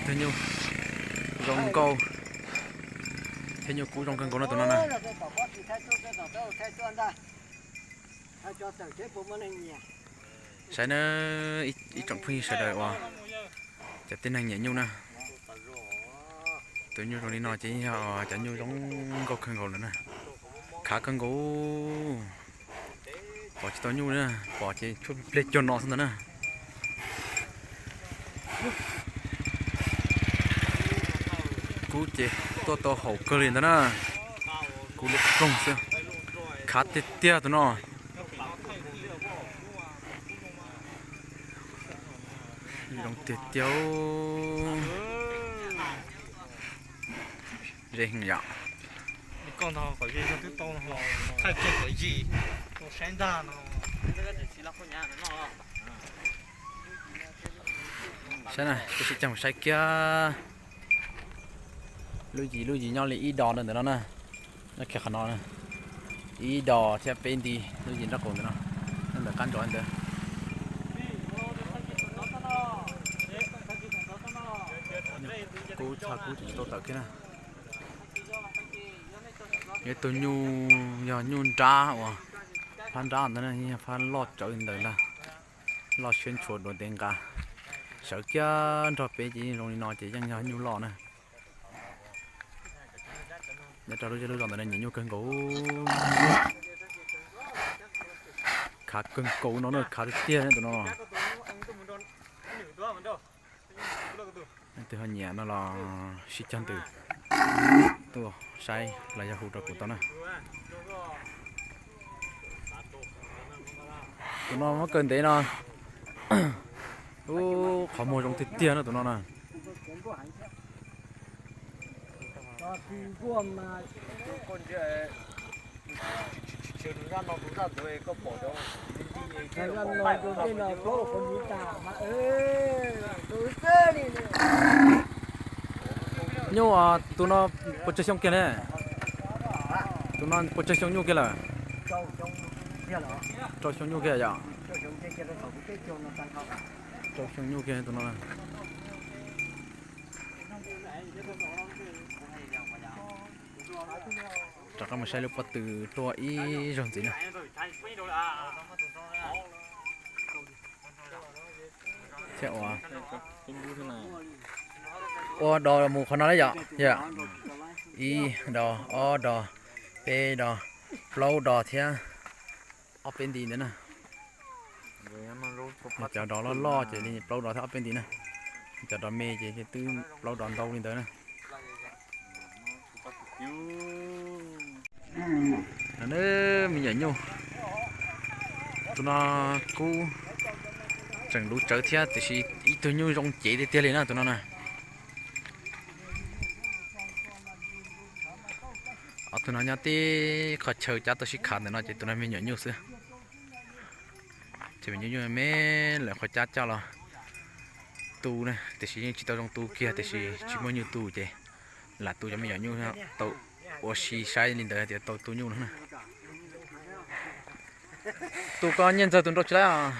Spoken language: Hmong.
Nyuj zoo nkauj thiab nyuj kub zoo kawg nkaus no tus no na. Saib na, ib tsoom phooj ywg sawv daws uas cov tib neeg nyiam nyuj na, tus nyuj zoo li no ces yog cov nyuj zoo nkauj kawg nkaus lawm na. Khav kawg nkaus, pom tsis tau nyuj li, pom ces tshuav pliag cuag no xwb ntag na. Kub ces tuaj tau haum kawg li ntag na. Kub liab ploog xwb, khav tiag tiag tus no. Zoo tiag tiag. Ze heev yom. Saib na, tab sis coj mus saib kiag. Lub yim lub yim nyob li ib dos ntawm no na. Nyob kiag qhov no, ib dos thiab peb nti, lub yim nraub qaum ntawm no, nyob ntawm qab ntsov ntawd. Kub txha kub tsis tau tawm kiag na. Yog tus nyuj, yog nyuj nrab uas phab nrab ntawd na, yog phab loj tsawv ntawd ntag. Loj siab ntshua dua ntev nqa. Sawv kiag nrog peb ces yeej zoo li no ces yeej yog nyuj loj na. Nyob rau lub zej lub zos ntawd nyiam nyuj kawg nkaus. Khav kawg nkaus no na, khav tiag tiag tus no. Leej twg ho nyiam no los sib cog ntws tuaj saib los yog hu rau kuv tau na. Tus no muab kaw ntev no. Ub, qhov muag zoo tiag tiag no tus no na. Nyuj, tus no puas tsawg xyoo kiag ne? Tus no puas tsawg xyoo nyuj kiag lawm? Rau xyoo nyuj kiag yom. Rau xyoo nyuj kiag tus no. Rov qab mus saib lub pob tw tuaj ib zaug ntxiv na. Thiab ua, ua dos mus qhov no na yom, yog ib dos, ob dos, peb dos, plaub dos thiab ob peb nti ntawd na. Cov dos loj loj ces li plaub dos thiab ob peb nti na. Cov dos me ces twb plaub dos ntau li ntawd na. Me nyuam nyuj, tus no kub tseem luv tsawv thiab tiam sis ib tug nyuj zoo cev tiag tiag li na tus no na. Ob tug no nyob tib qhov chaw cab tau sib khav ntawm no ces tus no me nyuam nyuj xwb. Ces me nyuam nyuj me lawv qhov cab coj los tu na, tiam sis yeej tsis tau zoo tu kiag tiam sis tsis muaj nyuj tu ces lam tu cov me nyuam nyuj tau ua si saib li ntawd tias tau tu nyuj no na. Tus koj nyiaj ntxawg tus nrau tsis laib os.